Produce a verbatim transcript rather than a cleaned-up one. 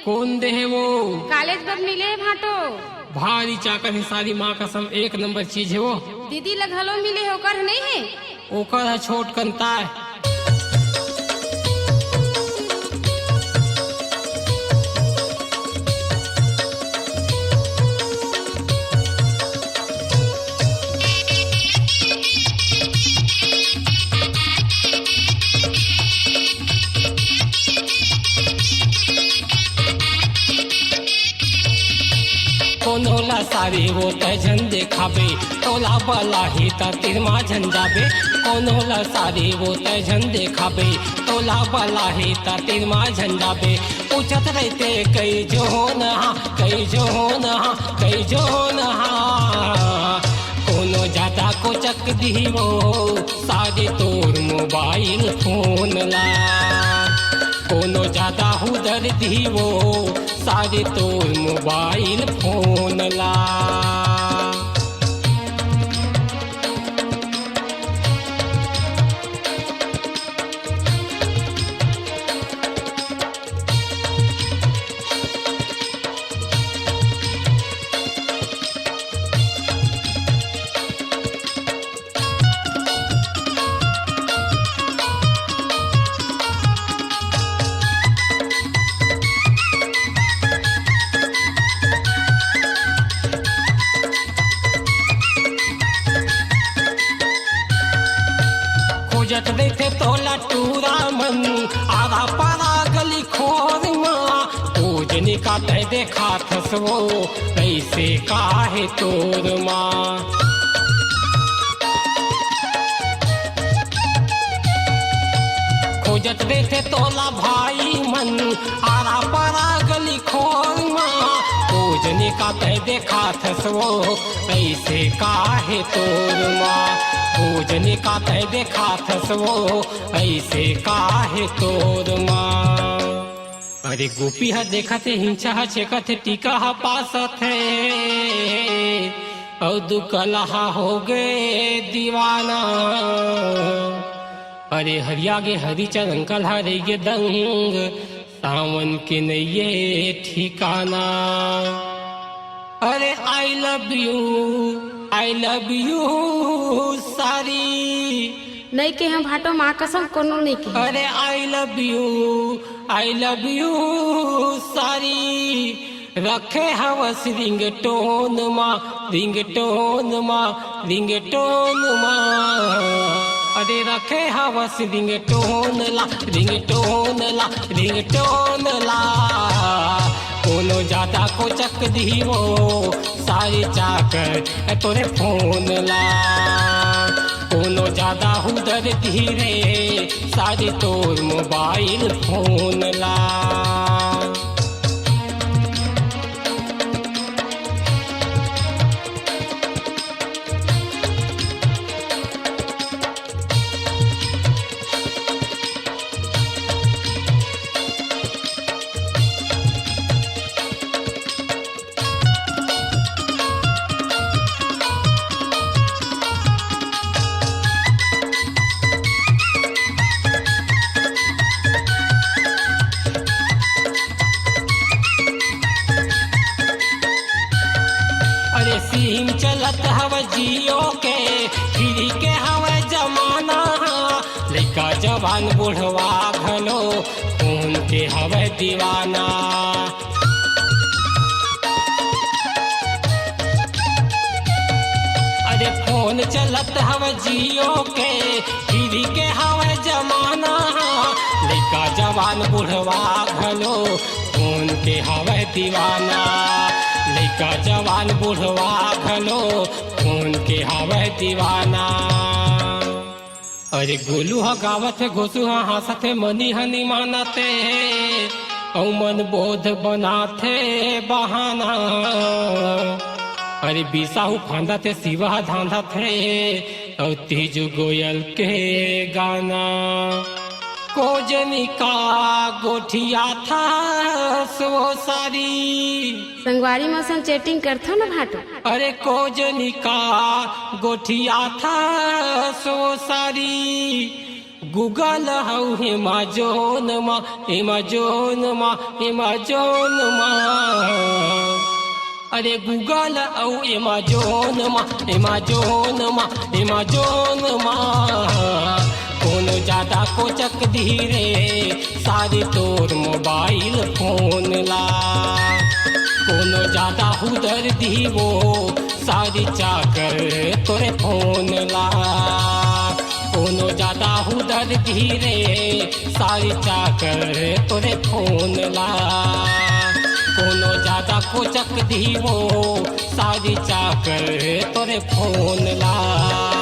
कोन दे हे वो? कॉलेज बर मिले हे भांटो। भारी चाकर हे सारी, माँ कसम, एक नंबर चीज हे वो। दीदी ला घलो मिले हे, ओकर नहीं हे? ओकर ह छोट कनता हे। कोनो ला सारी वो तै झन देखाबे, तोला बलाही त तीर मा झन जाबे। कोनो ला सारी वो तै झन देखाबे, तोला बलाही त तीर मा झन जाबे। पूछत रहिथे कई झोन हा, कई झोन हा, कई झोन हा। कोनो जादा कोचक दिही वो सारे तोर मोबाइल फोन ला, कोनो जादा हुदर दिही वो सारे तोर मोबाइल फोन ला। खोजत रहिथे तोला टूरा मन, आरा पारा गली खोर मा। पूजनी का तै देखाथस वो, कइसे का हे तोर मा। खोजत रहिथे तोला भाई मन, आरा पारा गली खोर मा। पूजनी का तै देखाथस वो, कइसे का हे तोर मा। पूजनी का तै देखाथस वो, कइसे का हे तोर मा। अरे गोपी ह देखत हे, हिंचा ह छेकत हे, टीका ह पासत हे, अउ दुकलहा हो गे दीवाना। अरे हरिया गे हरिचंद अंकल ह रहि गे दंग, सावन के नइये ठिकाना। अरे I love you, I love you सारी। नई के हम भाटो माँ कसम कोनो नई के। अरे I love you, I love you सारी। रखे हवस रिंगटोन मा, रिंगटोन मा, रिंगटोन मा। अरे रखे हवस रिंगटोन ला, रिंगटोन ला, रिंगटोन ला। कोनो जादा कोचक दिही वो सारी चाकर ए तोरे फोन ला। कोनो जादा हुदर दिही रे सारी तोर मोबाइल फोन ला। अरे सिम चलत हवय जियो के, फ्री के हवय जमाना। लइका जवान बुढ़वा घलो फोन के हवय दीवाना। अरे फोन चलत हवय जियो के, फ्री के हवय जमाना। लइका जवान बुढ़वा घलो फोन के हवय दीवाना। लइका जवान बुढ़वा घलो फोन के हवय दीवाना। अरे गोलू ह गावत हे, घोसू ह हाँसत हे, मनी ह नि मानत हे, अउ मन बोध बनात हे बहाना। अरे बिसाहू फांदत हे, शिवा ह धांधत हे, अउ तीजू गोयल के गाना। कोजनी का गोठियाथस वो सारी। संगवारी मन संग चैटिंग करथव न भाटो। अरे कोजनी का गोठियाथस वो सारी। Google अउ Amazon मा, Amazon मा, Amazon मा। अरे Google अउ Amazon मा, Amazon मा, Amazon मा। कोनो जादा कोचक दिही रे सारी तोर mobile phone ला। कोनो जादा हुदर दिही वो सारी चाकर तोरे phone ला। कोनो जादा हुदर दिही रे सारी चाकर तोरे phone ला। कोनो जादा कोचक दिही वो सारी चाकर तोरे phone ला।